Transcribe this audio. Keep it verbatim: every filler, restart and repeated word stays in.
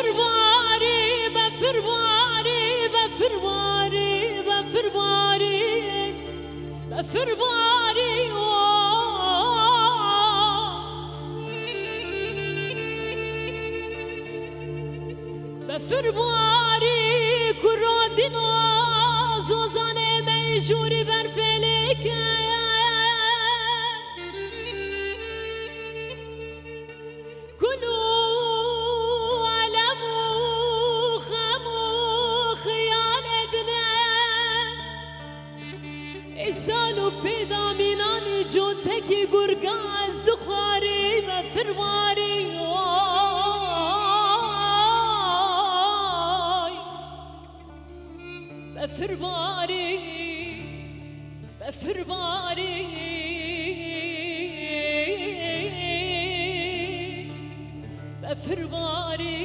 Befir barî, befir barî, befir barî, befir barî, befir barî, oy. Befir barî, kura dîna zozanê me jûrî ber fêlêke. Kul û elem û xem û xiyalê dine. Îsal û pêda mînanî cotekî gurga ez dixwarî befir barî, oy. Befir barî, befir barî, befir barî.